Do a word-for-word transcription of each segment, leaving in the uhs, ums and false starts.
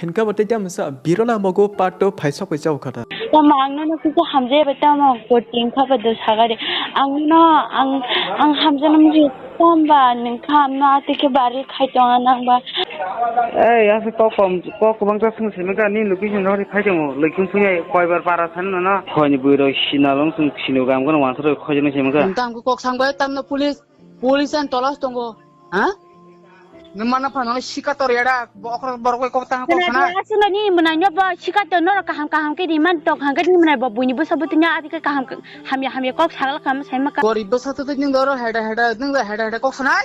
Hinkhe bo tei tamo sa Birola Mogu part two phai sok phai chao kha ta. Tamo ang nono kisa hamjai bai tamo koting kha ba do sagari. Ang no ang ang hamjana musi tamba nung kha amno ati khe bari khai tonga nang ba. Ei, asa kok kom, kok kwbangsa swng simi kha, ni location rok phai tongo, loikhum sung ya, koibar para san nono. Khoini bwrwi rok sinalong sung sinu gam gano wansa rok khojaknai simi kha. Tamo kok sang bai tamno police, police and tolas tongo, ha? Nung mana phano sika tor yada, bo okra borok bai kok tang kok sana. Aswk ni mwnai no bo sika tor norok kaham kaham khe ri man tok hang khe ni mwnai bo buini bwsa bwtwi no ati khe kaham hamya hamya kok sagla kham sai ma ka. Gorib bwsa to nung doro heda heda, nung da heda heda kok sanai.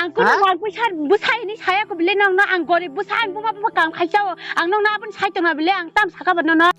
Ang kuno ha? Ang bwsa, bwsa hini saya ko bile nang no ang gorib bwsa ang buma buma kam khai chao. Ang nang na abon sai tong na bile ang tam saka ba no no.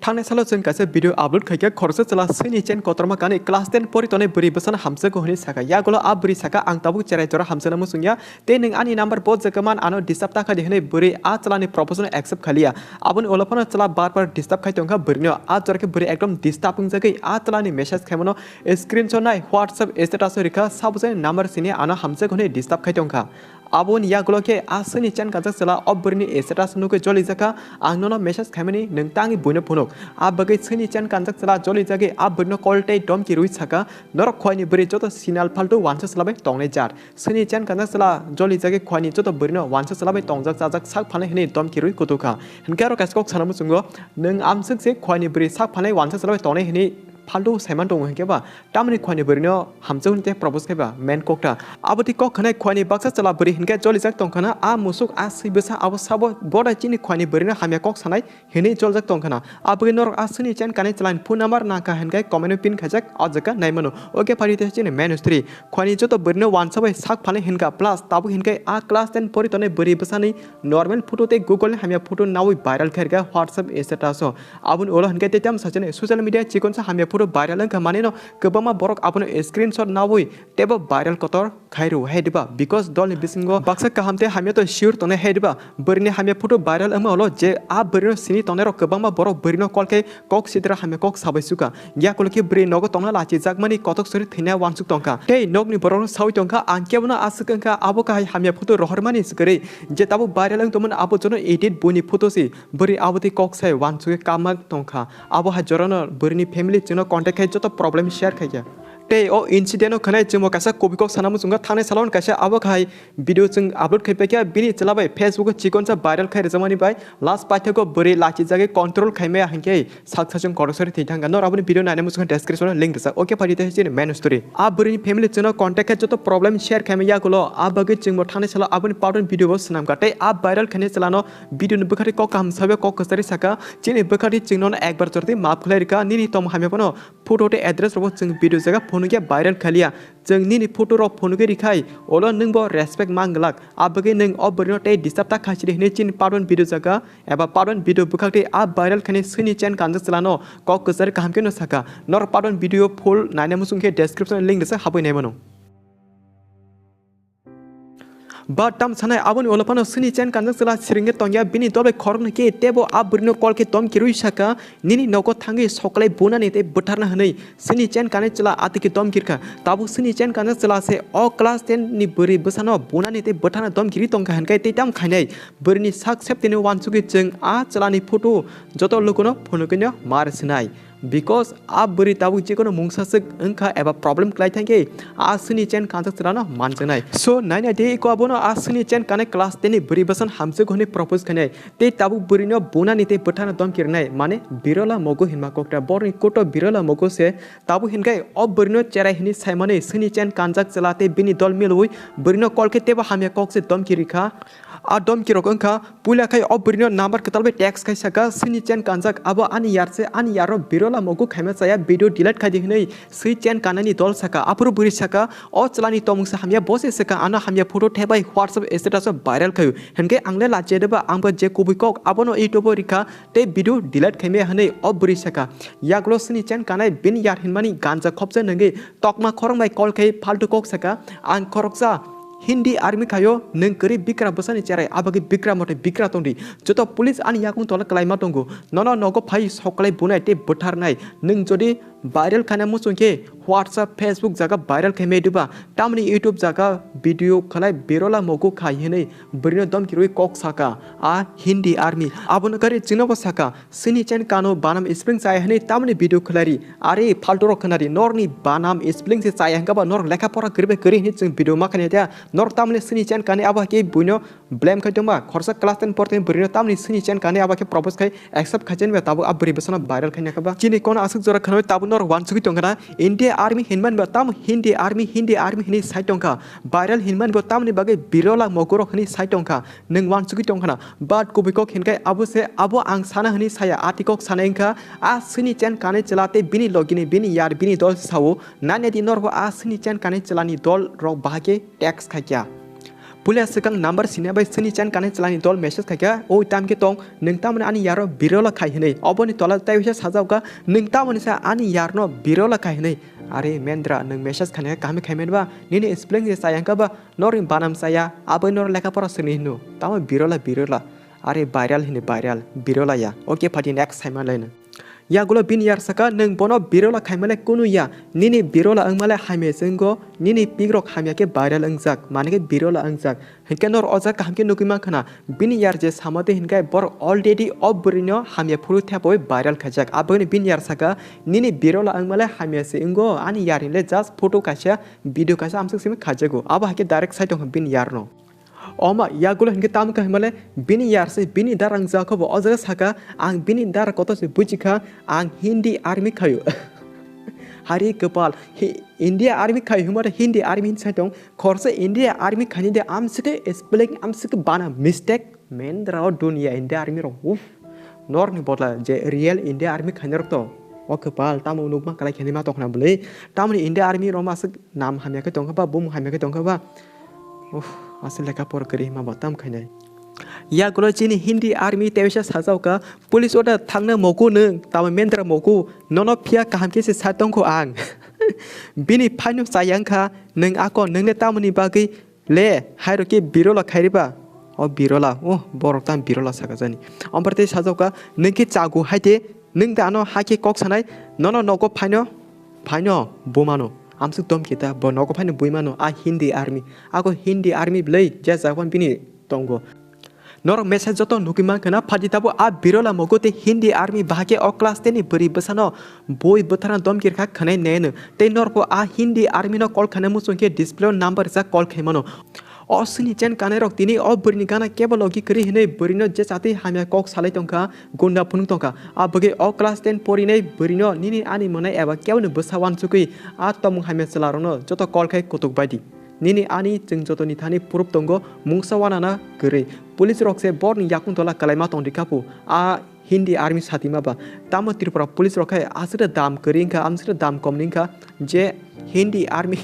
Thangnai salo chwng kaisa video upload khaikha, khoroksa chwla swini chen kotorma kanwi class ten pori tonwi bwrwi bwsano hamjakgo hwnwi sakha. Yagulo a bwrwi sakha, "Ang tabuk cherai jora hamjakna muchungya, tei nwng ani number bo jagwi man ano disturb ta khaidi," hwnwi bwrwi a chwlani proposal accept khaliya. Aboni ulo phano chwla bar bar disturb khai tongkha bwrwino. A jora khe bwrwi ekdom disturb wngjagwi a chwlani message khaimano screenshot nai WhatsApp status o rikha, sabujani number sini ano hamjak hwnwi disturb khai tongkha. Aboni yagulo khe a swini chen kanjak chwla o bwrwini status nugwi jolijakha, "Ang nono message khaimani nwng tangwi buino phunuk." A bagwi swini chen kanjak chwla jolijagwi a bwrwino call tei domki rwi sakha, "Norok khoini bwrwi joto sinal phaltu wansa chwla bai tongnai jar." Swini chen kanjak chwla jolijagwi khoini joto bwrwino wansa chwla bai tongjak chajak sak phalnai hwnwi domki rwi kutukha. Hinkhe aro kaisa kok sana muchungo, "Nwng amswk se khoini bwrwi sak phalnai wansa chwla bai tongnai hwnwi phaltu saiman tongo hinkhe ba tamni khoini bwrwino hamjak hwnwi tei propose khai ba main kokta." Abo tei kok khanai khoini baksa chwla bwrwi hinkhe jolijak tongkhana a musuk a swi bwsa abo sabo bodai chini khoini bwrwino hamya kok sanai hwnwi joljak tongkhana. Aboni norok a swini chen kanai chwlani phone number nangkha hinkhe comment o pin khaijak o jaga naimano. Oke phari tei chini main story. Khoini joto bwrwino wansa bai sak phalnai hinkha plus tabuk hinkhe a class ten pori tongnai bwrwi bwsani normal photo tei Google ni hamya photo nawi viral khairikha WhatsApp status o. Aboni ulo hinkhe tei tamo sachani social media chikonsa hamya photo viral wngkha manino kwbangma borok abono screenshot nawi teibo viral kotor khairw hai diba, because dolni bisingo baksa kaham tei hamya to sure tongnai hai diba. Bwrwini hamya photo viral wngma ulo je a bwrwino sini tongnairok kwbangma borok bwrwino call khe kok sidra hamya kok sabai sukha. Yakulo khe bwrwi nogo tongna lachijakmani kotok sori thwina wansuk tongkha. Tei nokni borokno sawi tongkha, "Ang kebono aswk wngkha, abo kahai hamya photo rohormani swkari je tabuk viral wng tongmani abo jono edit buini photo si." Bwrwi abo tei kok sai wansugwi kama tongkha. Abo hai jorano bwrwini family chwngno contact khai joto problem share khaikha. Tei o incident o khwnai chwngbo kaisa kubui kok sana muchungo, thangnai salo kaisa abo khai video chwng upload khai paikha, bini chwla bai Facebook o chikonsa viral khai rwjakmani bai last paithago bwrwi lachijagwi control khai maya hinkhe saksa chwng kotor sori thwi thangkha. Norok aboni video naina muchungo description o link rijak. Oke phari tei chini main story. A bwrwini family chwngno contact khai joto problem share khai maya yagulo a bagwi chwngbo thangnai salo aboni part one video bo swnamkha tei a viral khainai chwlano video ni bwkhari kok kaham sabai kok kwchari saka, "Chini bwkhari chwngno ekbar jordi maaf khlai rwkha, nini tongmung hamya phano photo tei address rokbo chwng video jaga phunukya viral khaliya. Chwng nini photo rok phunugwi rikhai, olo nwngbo respect mang glak. Abagwi nwng o bwrwino tei disturb ta khaisidi," hwnwi chini part one video jaga eba part one video bwkhak tei a viral khainai swini chen kanjak chwlano kok kwchari kaham kheno saka. Norok part one video full naina muchung khe description link rwsa habwi naimano. But tam sanai aboni ulo phano swini chen kanjak chwla siringwi tongya, bini dolbai khoroknwi khe teibo a bwrwino call khe domki rwi saka, "Nini nogo thangwi soklai bunani tei bwtharna," hwnwi swini chen kanai chwla atwikhe domki rwkha. Tabuk swini chen kanjak chwla se o class ten ni bwrwi bwsano bunani tei bwtharna domki rwi tongkha hinkhe tei tam khainai bwrwini sak septini wansugwi chwng a chwlani photo joto lukuno phunugwino mar swnai. Because a bwrwi tabuk jekono mungsaswk wngkha eba problem khlai thangkhe a swini chen kanjak chwlano manjaknai. So naina de iko abono a swini chen kanai class ten ni bwrwi bwsan hamjak hwnwi propose khainai. Tei tabuk bwrwino bunani tei bwtharno domki rwnai, mane Birola Mogu hinma kokta, borni koto Birola Mogu se. Tabuk hinkhai o bwrwino cherai hwnwi saimani swini chen kanjak chwla tei bini dol milwi bwrwino call khe teibo hamya kok se domki rikha. A domki rok wngkha, puila khai o bwrwino number kwtal bai text khai saka, "Swini chen kanjak, abo ani yar se, ani yaro Birola Mogu khaima chaya, video delete khai di," hwnwi swi chen kanani dol saka. Aphuru bwrwi saka, "O chwlani tongmung se hamya, bo se swkang ano hamya photo thebai WhatsApp status o viral khaio. Hinkhe ang le lachiya deba, ang bo je kubui kok abono YouTube o rikha tei video delete khaimaya," hwnwi o bwrwi saka. Yagulo swini chen kanai bini yar hinmani ganja khopsa nungwi tokma khoroknai call khai faltu kok saka, "Ang khoroksa Hindi army khaio, nwng kwrwi bikra bwsani cherai, abagwi bikra mote bikra tongdi. Joto police ani yakung tola kwlaima tongo. Nono nogo phai soklai bunai tei bwtharnai. Nwng jodi Viral khaina muchung khe WhatsApp, Facebook jaga viral khai maidu ba, tamni YouTube jaga video khlai Birola mogu khai hinwi bwrwino domkirwi kok saka a Hindi army. Abono kari chwngno bo saka, "Sini chen kano banam spelling chaya hinwi tamni video khlairi." Are phaltu rok khnari, norni banam spelling se chaya hwnkha ba nor lekha pora kwrwi bai kwrwi hinwi chwng video ma khainai ta. Nor tamni sini chen kani abo khe buino blame khai tongma, khorsa class ten porteni bwrwino tamni sini chen kani abo khe propose khai accept khai chen ba tabuk a bwrwi bwsano viral khai nakha ba. Chini kono aswk jora khwnwi tabuk nor wansugwi tongkha na, India army hinmani ba tamo Hindi army, Hindi army hinwi sai tongkha. Viral hinmani bo tamni bagwi Birola mogurok hinwi sai tongkha. Nwng wansugwi tongkha na, but kubui kok hinkai abo se, abo ang sana hinwi saya, ati kok sanai wngkha, a sini chen kani chwla tei bini logini, bini yar, bini dol se sao, nanya di norbo a sini chen kani chwlani dol rok bahai text khaikya. Puila swkang number sini bai sini chen kani chwlani dol message khaikya, "Oi tam khe tong, nwng tamoni ani yaro Birola khai hinwi." Oboni tola tei waisa sajao kha, "Nwng tamoni sa ani yarno Birola khai hinwi." Are Mendra, nwng message khaina kaham khai mani ba, nini spelling je chaya wngkha ba, norni banam chaya, aboni nor lekha pora swngni hino, tamo Birola, Birola. Are viral hini viral, Birola ya. Okay, phati next saima laino. Yagulo bini yar saka, "Nwng bono Birola khaimale kunu ya, nini Birola wngmale hamya se wngo, nini pigrok hamya khe viral wngjak, mane khe Birola wngjak." Hinkhe nor o jaga kaham khe nugwi mankha na, bini yar je sama tei hinkhe borok already o bwrwino hamya phuru thepawi viral khaijak. Aboni bini yar saka, "Nini Birola wngmale hamya se wngo, ani yar hinle just photo kaisa, video kaisa amswk simi khaijago." Abo hai khe direct sai tongkha bini yarno. Oma yagulo hinkhe tamo khe himale bini yar se bini dara wngjakha bo o jaga saka, "Ang bini dara kotor se buchikha, ang Hindi army khaio." Hari kwpal, hi-, India army khaio himare Hindi army hin sai tong, khorsa India army khaini de amswk khe spelling amswk khe bana mistake, Mendra o dunia India army rok, uff, norni bodla je real India army khainai rok to, o kwpal tamo nukma kwlai khaini ma tongkhna bwlwi, tamoni India army rok ma aswk nam hamya khe tongkha ba, bumung hamya khe tongkha ba, uff, aswk lekha por kwrwi hima bo tam khainai. Yagulo chini Hindi army teisa sajao kha, "Police order thangna mogu nwng, tamo Mendra mogu, nono phiya kaham khe se sa tongkho ang." Bini phaino chaya wngkha, "Nwng ako nwngni tamoni bagwi le, hairok khe Birola khairiba?" O Birola, oh, borok tamo Birola saka jani. Ompor tei sajao kha, "Nwng khe chagu hai de, nwng da ano hai khe kok sanai, nono nogo phaino, phaino bumano." Amswk domki ta, bo nogo phaino buimano, a Hindi army. Ako Hindi army bwlwi, je jaga bini tongo. Norok message joto nugwi mankha na, phati tabuk a Birola mogu tei Hindi army bahai khe o class ten ni bwrwi bwsano bui bwtharna domki rwkha khwnai neno. Tei norokbo a Hindi army no call khaina muchung khe display o number rijak call khaimano. O sini chen kanai rok tini o bwrwi ni gana kebo logi kwrwi hinwi bwrwi no je chatwi hamya kok salai tongkha, gunda phunuk tongkha. A bwgwi o class ten porinai bwrwi no nini ani mwnai eba kebo ni bwsa wansugwi a tongmung hamya chwla rok no joto call khai kutuk bai di. Nini ani chwng jotoni thani proof tongo, mungsa wanana kwrwi. Police rok se borni yakung tola kwlaima tongdi khapu. A Hindi army satima ba. Tamo Tripura police rok khai aswkhe dam kwrwi wngkha, amswkhe dam komni wngkha je Hindi army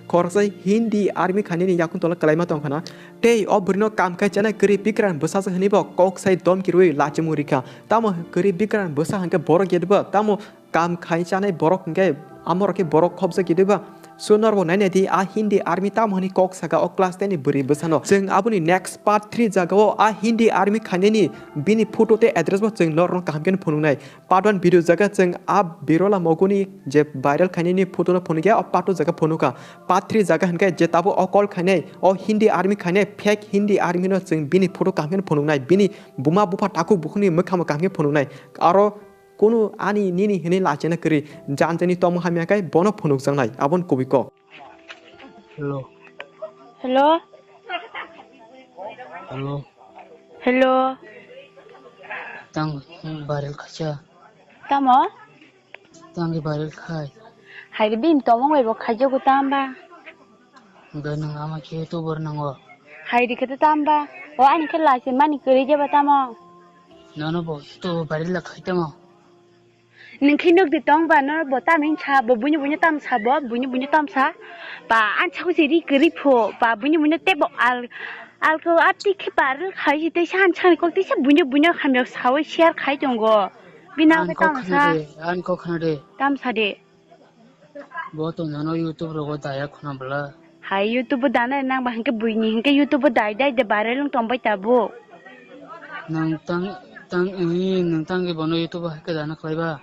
khoroksa Hindi army khainani yakung tola kwlaima tongkhana. Tei o bwrwino kam khai chanai kwrwi bikran bwsasa hwnwi bo kok sai domki rwi lachimung rikha. Tamo kwrwi bikran bwsa hwnkhe borok yedba tamo kam khai chanai borok hwnkhe amorok khe borok khopjak khe diba? So norbo nainai di a Hindi army tamo hwnwi kok saka o class ten ni bwrwi bwsano. Chwng aboni next part three jagao a Hindi army khainani bini photo tei address bo chwng norokno kaham khe phunuknai. Part one video jaga chwng a Birola moguni je viral khainani photo no phunukya, o part two jaga phunukha. Part three jaga hwnkhe je tabuk o call khainai, o Hindi army khainai, fake Hindi army no chwng bini photo kaham khe phunuknai, bini buma bupha takhuk bukhukni mwkhang bo kaham khe phunuknai. Aro kunu ani nini hinwi lachina kwrwi, janjani tongmung hamya khe bono phunukjaknai, aboni kubui kok. Hello. Hello. Hello. Hello. Tang viral khacha. Tamo? Tang viral khai. Hai de bin tongmung bai bo khaijago tamba. Hwnkhe nwng ama khe YouTuber nango. Hai de khe tamba. O ani khe lachimani kwrwi jeba tamo? Nono bo YouTube viral khai tamo? Nwng khe nuk di tong ba, no bo tamo hin sa, bo buino buino tamo sa, bo buino buino tamo sa. Ba, ani saku se ri kwrwi pho, ba, buino buino tei bo al, alko ati khe viral khai si tei sa, ani sakni kok tei sa buino buino hamya sawi share khai tongo. Bini Ani khe kok tamo khna sa. De, ani kok khna de. Tamo sa de. Bo to nono YouTube rogo daya khuna bwla. Hai YouTube bo dana nang ba hwnkhe buini hwnkhe YouTube bo dai dai de viral wng tong bai tabuk. Nang tang, tang, eh, nang tang ke bono YouTube hai ke dana khlai ba.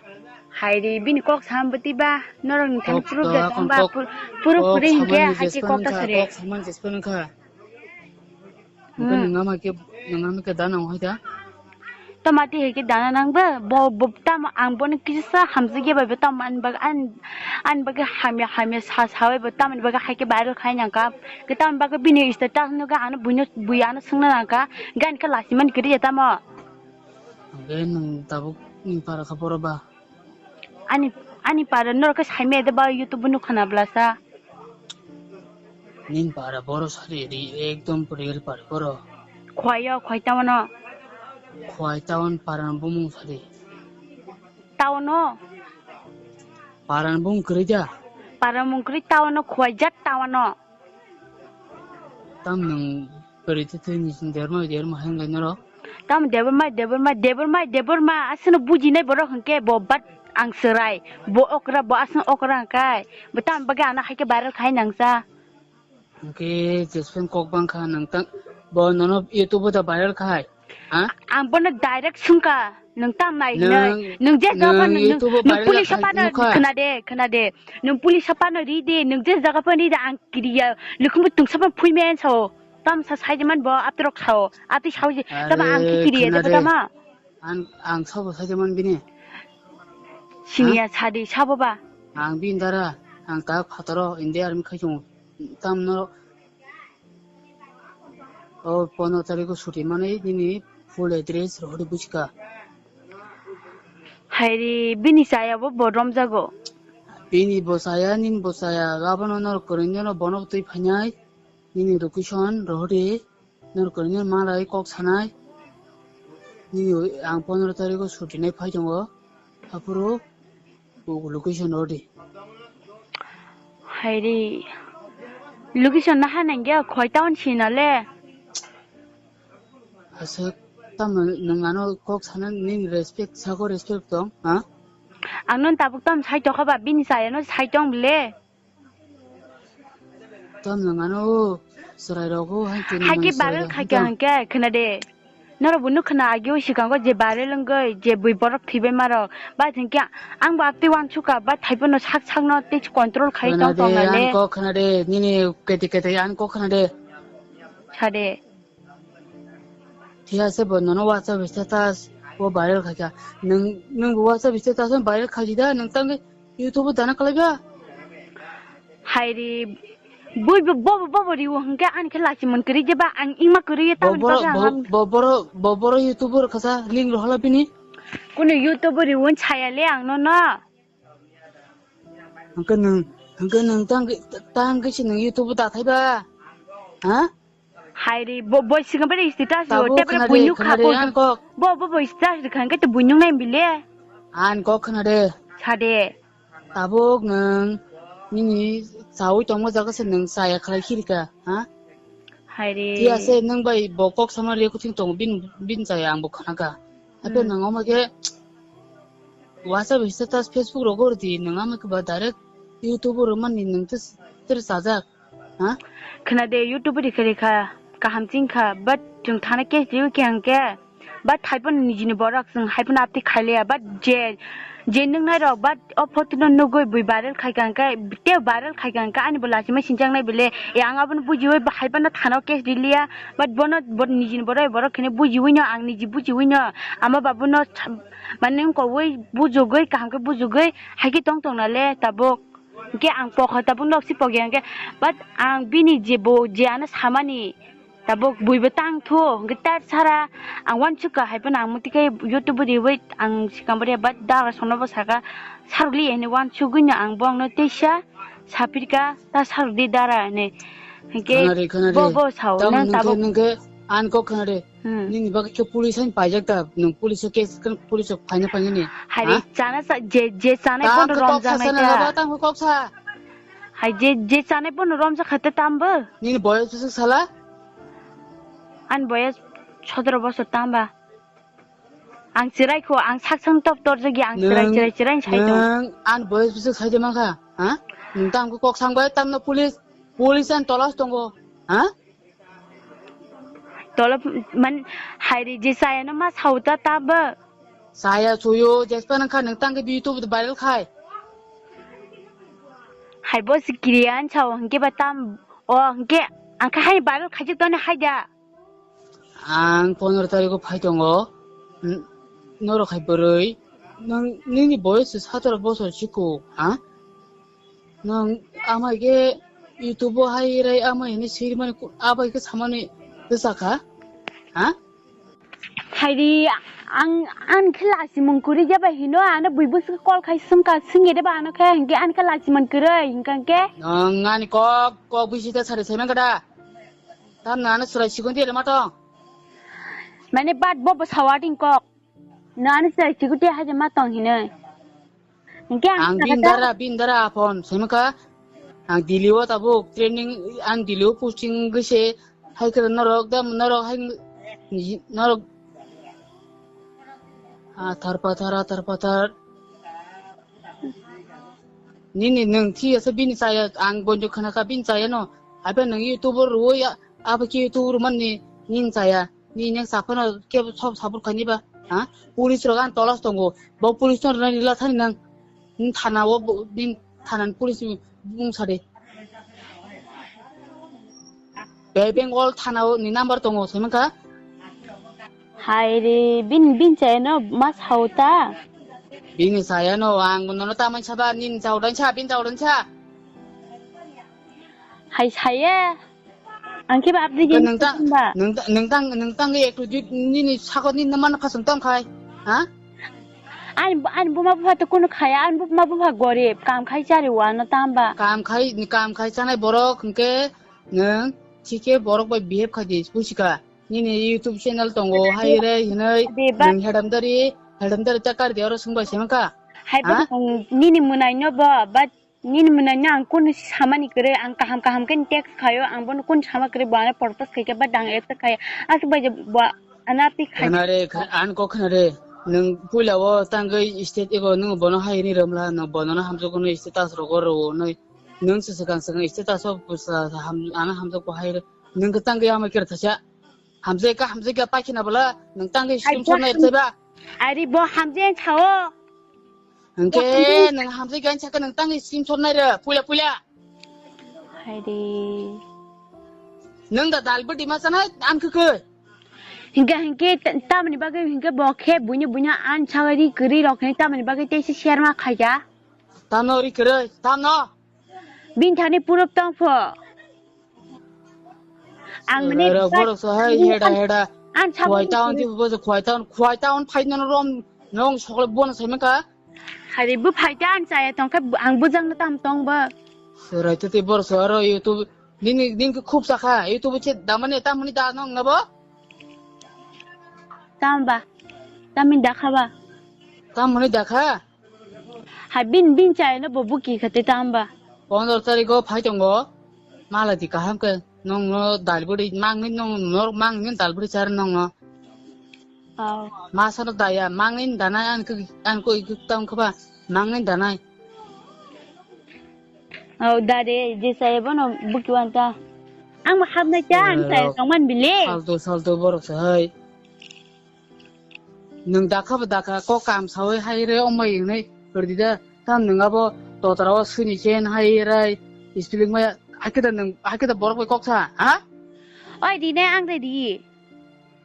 Hai ri, bini kok sam bwtwi ba, norok ni thani Kok proof to de akon tong ba, kok, pur-, proof kok ri hinkhe samani hai khe jespano kok ta wngkha, sari. Kok samani jespano wngkha. Hwnkhe Hmm. Nwng ama khe, nwng ama khe dana wng hai da? Tamo twi hai khe dana nang ba? Bo, bo, tamo ang bono kisa hamjak ya bai bo, tamo ani bagwi, ani, ani bagwi hamya, hamya sa, sa bai bo, tamoni bagwi hai khe viral khai nang kha. Khe tamoni bagwi bini status nugwi ano buino, bui ano swngna nang kha. Gani khe lachimani kwrwi ya tamo? Hwnkhe nwng tabuk ni para kha boro ba? Ani, ani para norok khe saimaya de ba YouTube o nukha na blasa. Nin para boro sari ri ekdom real para boro. Khwai yo, khwai tawano. Khwai tawan para bumung sari. Tawano? Para bumung kwrwi da? Para bumung kwrwi tawano, khwai jat tawano. Tam nwng kwrwi twi twi ni derma derma hai wngkha norok. Tam Debor Mai, Debor Mai, Debor Mai, Debor Mai, aswkno bujinai borok hwnkhe bo bat ang chwrai, bo okra, bo aswkno okra hwnkhe, bo tam bagwi ano hai khe viral khai nangsa. Hwnkhe jesphang kok bangkha nwng tang, bo nono YouTube o da viral khai. Ha? Ang bono direct swngkha, nwng tam nai hinwi. Nwng, nwng je jaga nwng phano nwng, YouTube o nwng viral police kha phano nukha. Khna de, khna de. Nwng police phano ri de, nwng je jaga phano ri de, ang kiriya. Lukhumbo tungsa phano phui men sao. Tam sa sai de man bo, atrok sao. Ati sao je, tama ang ki Are, kiriya khna de de. Tama. Ang, ang sabo sai de man bini. Siniya Ha? Sadi sabo ba. Ang bin dara, ang ta phataro India army khai chungo. Tam no O pondro tariko suti manwi nini full address rohorwi buchika. Hairi bini chaya bo bo romjago. Bini bo chaya, nini bo chaya, abono norok kwrwini no bono twi phainai, nini location rohorwi, norok kwrwini malai kok sanai, nini ang pondro tariko suti nai phai tongo, aphuru Bo location rw di. Hairi. Location naha nangya khoi town sina le. Aswk tamo nwng ano kok sana nini respect sako respect tong, ha? Ang non tabuk tam sai tokha ba bini chaya no sai tong bile. Tam nwng ano chwrai rok o hai tini Hake mani viral chwrai khai rok kha hwnkhe khna de. Norok bo nukha na agi o swkango je viral wngwi je bui borok thwibai ma rok. Bai thwngkhe ang bo aptwi uansukha bai thaiphano sak sakno tei control khai tong tong na le. Khna de, ang kok khna de, nini kete kete ang kok khna de. Sa de. Thik ase bo nono WhatsApp status o viral khaikha. Nwng, nwng bo WhatsApp status o viral khaidi da, nwng tangwi YouTube o dana kwlaiba? Hairi, bui bo, bo, bo, bo riwo hwnkhe ani khe lachi mon kwrwi jeba ang ingma kwrwi Bo tamni boro, bagwi ang bo, ang bo boro, bo boro YouTube o khasa link rohola bini. Kuno YouTube o riwo saya le ang nono. Hwnkhe nwng, hwnkhe nwng tang, tang khe se nwng YouTube o ta thaiba? Ha? Hairi, bo, bo sikang bari status yo, Tabuk tebra khna de, bunyuk khna kha de, ko. Ang kok. Bo, bo, bo status rikha hwnkhe to bunyuk nai bile. Ang kok khna de. Sa de. Tabuk nwng nini chawi tongma jaga se nwng chaya khlai khirika, ha? Hairi. Thik ase, nwng bai bo kok sama re kuching tongo, bin, bin chaya ang bo khna kha. Ape Hmm. Nwng omo khe WhatsApp status, Facebook rogo rwdi, nwng ama khe ba direct YouTube o rwmani nwng tei, tei chajak, ha? Khna de YouTube o rikha rikha, kaham ching kha, but chwng thana case riwi khe hwnkhe, but hai phano nijini borok chwng hai phano aptwi khai liya, but je, je nuknai rok, but o photo no nugwi bui viral khai kha hwnkhe, tei viral khai kha hwnkhe ani bo lachima sinchang nai bile, e ang abono bujiwi bo hai phano thana o case riliya, but bono, bo nijini borok, borok kheno bujiwi no, ang niji bujiwi no, ama babu no sa-, Mane wng kogwi bujugwi, kaham khe bujugwi, hai khe tong tong na le tabuk. Hwnkhe ang pokha tabuk nok si pokya hwnkhe, but ang bini je bo je ano samani tabuk buibo tang thu, hwnkhe tar sara ang uansuk kha, hai phano ang muti khe YouTube o riwi ang sikang bo riya, but dara sono bo saka saruk li hinwi uansugwi no ang bo ang no teisa sapir kha, ta saruk di dara hinwi. Hwnkhe khana re, khana re. Bo, bo sao, Tam nang nwng khe, tabuk. Nwng khe, ang kok khana re. Hmm. Nini bagwi khe police hain paijak da, nwng police o case khe police o phaina phainani. Hari Ha? Chana sa, je, je chanai Tam bono khe kok sa romjaknai sana ta. Laba, tam khe kok sa. Hai je, je chanai bono romjak kha ta tambo. Nini boyos bwswk sala? Ani boyos sotoro bosor tamba. Ang chirai kho, ang sak sang top tor jagi, ang chirai, Nwng, chirai, chirai sai tong. Nwng ani boyos bwswk sai de mankha, ha? Nwng tam khe kok sang bai, tamno police, police ani tola tongo, ha? Tolop man hairi je chayano ma sauta tabo. Saya chuyo, jespa nang kha nang tang ke YouTube viral khai. Hai bo si kiriyan chao hingke ba tam o hingke ang kha hai viral khaijak toni hai da. Ang pondro tariko phai tongo. N-, norok hai bwrwi. Nang nini boyos satoro bosor chiko, ha? Nang amai ke YouTube o hai rai amai ni siri mani ku-, abai ke samani bwsa kha? Ha? Hairi ang ang khe lachi mung kuri jaba hino ano bui bwswk call khai sumka singye deba ano khe hingke ang khe lachi man kwrwi hingka khe. Nang ani kok kok bisi ta sari sai man kada. Tam na ano surai sikon di ma tong. Mane bat bo bo sawa ding kok. Na ano surai sikon di haja ma tong hinoi. Hingke ang Ang sakha ta bindara, bindara apon, semaka. Ang Delhi o tabuk training, ang Delhi o posting gese, hai khe norok, dam norok, hai, norok. Ah, thar pathar, ah, thar pathar. Nini nung thi asa bini saya, ang bonjo khana ka bini saya no. Apa nung YouTube o ruo ya, apa ki YouTube o ruman ni, nin saya. Ni neng saphano kebo sob sabur khaini ba, ha? Police rok ang tolas tongo. Bo police no rwnai rila thani nang. Ni thana o bo, ni thana ni police ni bung sade. Be Bengal thana o ni number tongo, sai mankha? Hai re, bin, bin chai no mas hauta. Bini saya no, ang nono tamai saba, nin chaudan sa, bin chaudan sa. Hai saya. Ang khe ba abdi Ka gini nung ta, ba. Nung ta, nung tang, nung tang ektu jut nini sakot ni naman khasung tam khai. Ha? Ani, ani buma bupha to kunu khaya, ani buma bupha gorib, kam khai chari wa no tam ba. Kam khai, kam khai chanai borok hwnkhe nung thike borok bai behave khai di, buchika. Nini YouTube channel tongo, hai re hinoi, Ade ba. Nung hedam dari, hedam dari ta kar di oro sung bai se mankha. Hai ba Ha? Nung nini munai no ba, but Nini mwnai no ang kunu samani kwrwi, ang kaham kaham khe text khaio, ang bono kunu sama kwrwi, bo ano purpose khaikhe, but ang accept khaio. Aswk bai je bo ano aphi khai. Khna re, kha-, an ko khna re. Nwng puila o tangwi state ego nwng bono hai ni romla, nwng bono no hamjak no status rogo rwo nwi. Nwng se swkang swkang status o pusa ham-, ano hamjak bo hai re. Nwng khe tangwi ama kir thacha. Hamjai ka, hamjai ka, paikhe na bwla, nwng tangwi Ai, screenshot nai rwchai ba? Ari bo hamjai sao. Hwnkhe Bo hamjai nwng hamjai ka, nwng tangwi screenshot nai rw, puila, puila. Hairi. Nwng da dal bwdi ma chanai, ang khe khe. Hingke, hingke, ta-, tamoni bagwi hingke bo khe buino, buino ang sagwi ri kwrwi rok hwnwi tamoni bagwi teisa share ma khaikha. Tamo ri kwrwi, tamo. Bini thani purok tong pho. Ang mane Rok borok so hai heda heda. Ang Khwai town ti bo Khwai town, Khwai town phai no rom nong sokle bon sai maka. Hari bu phai ta ang chaya tong kha ang bujang na tam tong ba. Serai te te borok so aro YouTube nini ning khub sakha YouTube che damani tamani da nong na bo. Tam ba. Tamin da kha ba. Tamani da kha. Hai bin bin chai no bo buki khate tamba. Pondro tariko phai tongo. Mala di kaham khe nong no dal bwrwi mangni nong nor mangni dal bwrwi char nong no. Oh. Masa no daya mangni danai an khe an koi tong khe ba mangni danai. Oh dare je sai bono buki wanta. Ang ma hapnai cha ang sai tongman bile. Salto salto borok sai. Nwng dakha ba dakha kok kam sawi hai re omai wngnai rwdi da. Tam nwng abo totra o suni chen hai rai spelling maya hakhe da nwng hakhe da borok bai kok sa ha? Oi di ne ang re di.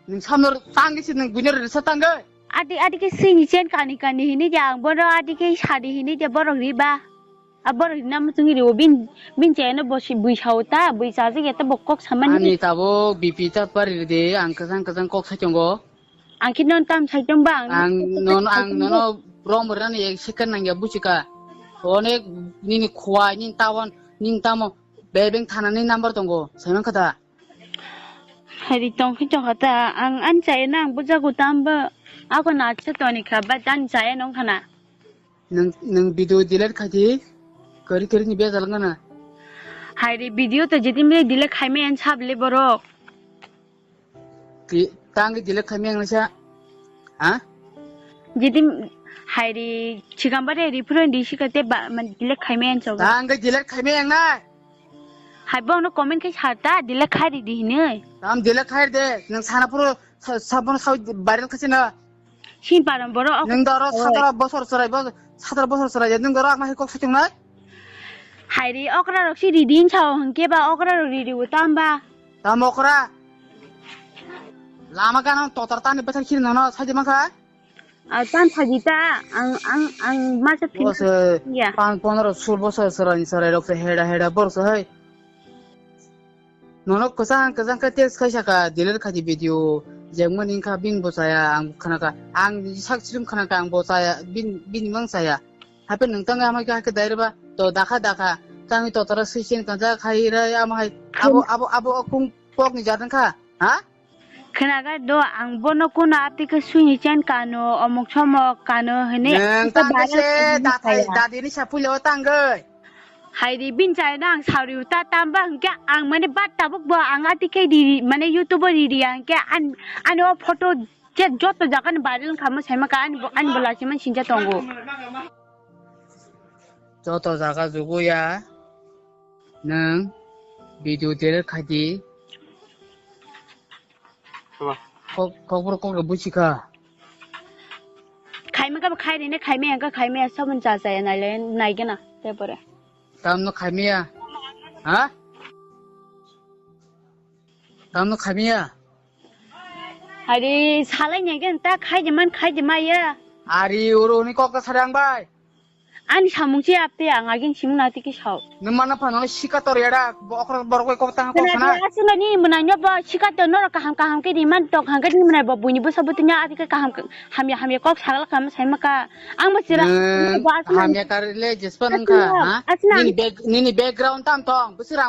Nwng samno tangwi si nwng buino rwsa tangwi. Adi adi ke sini chen kani kani hini ja ang bono adi ke sadi hini ja borok ri ba. A borok nam chungi riwo bin bin chayano bosi bui sao ta bui chajak ya ta bokok samani. Ani tabuk B P ta pari de ang kwchang kwchang kok sai tongo. Ang khe non tam sai tong ba ang. Ang non ang nono rom rani ek second nang ya buchika. Onek nini khwai nini tawon nini tamo bebeng thana ni number tongo. Sai man kha da. Hari tong khe tong kha ta ang an chayana ang bujago tam ba. Ako na acha toni kha ba tan chaya nong khana. Nang, nang video delete khai di. Kari kari ni bejal ngana. Hai re video to jeti mili delete khai me an sab le borok. Ki, tang delete khai me ang sa. Ha? Jeti hai re chikamba re reference di sikate ba man delete khai me an chogo. Tang delete khai me ang na. Hai bo no comment khai sa ta delete khai di di hinoi. Tam delete khai de nang sana puro sa-, sabon sa viral khai na. Sin param boro ok. Nung doro satara bosor chwrai bo, satara bosor chwrai nung doro ama hai kok satung nai. Hairi okra rok si ridin sao hwnkhe ba okra rok ridi utam ba. Tam okra. Lama gana totar tani bethar khiri nono saidi mankha. Ah, tan saidi ta ang ang ang masa phin. Bose ya. Pan ponoro sul bosor chwrai chwrai rok se heda heda bor se hai. Nono kwchang kwchang khe text khaisa kha, delete khaidi video, jengmani wngkha bini bo chaya, ang khanakha, ang sak sirim khanakha, ang bo chaya, bini, bini mang chaya. Hape nwng tangwi amai kha khe daireba, to dakha dakha, tangwi totoro swi chen kanjak khai rai amo hai, abo, abo, abo kung pok ni jat wngkha, ha? Khnaga do, ang bono kuno aptwi khe swini chen kano, omok somok kano hwnwi. Nwng tangwi se dathai, dadini saphulio tangwi. Hairi bini chayano ang sauri ta tamba hwnkhe ang mane bat tabuk bo ang ati khe riri mane YouTube o riri ang khe an ani o photo je joto jaga ni viral wngkha mo saima kha ani bo ani bo lachiman sinja tongo. Joto jaga jugo ya nwng video delete khaidi. Kok kokbro kokre buchikha. Khaima kha khairi ne khaima ang kha khaima sabun cha cha ya nai le nai gena te pore. Tamno khaimiya? Ha? Tamno khaimiya? Ari salai ni gen ta khai de man khai de maya. Ari oro ni kok ta sarang bai. Ani samung si apte ang agin simung nati ki sao. Nung mana phano sika tor yada bo okra borok kok ta kok sana. Asuna ni mwnai nyo bo sika tor noro kaham kaham ke di man tok hang ke di mwnai bo buini busa butunya ati ke kaham hamya hamya kok sagla kam sai maka. Ang bo sira. Hamya kar le jespa nang kha. Nini background tam tong. Busirang.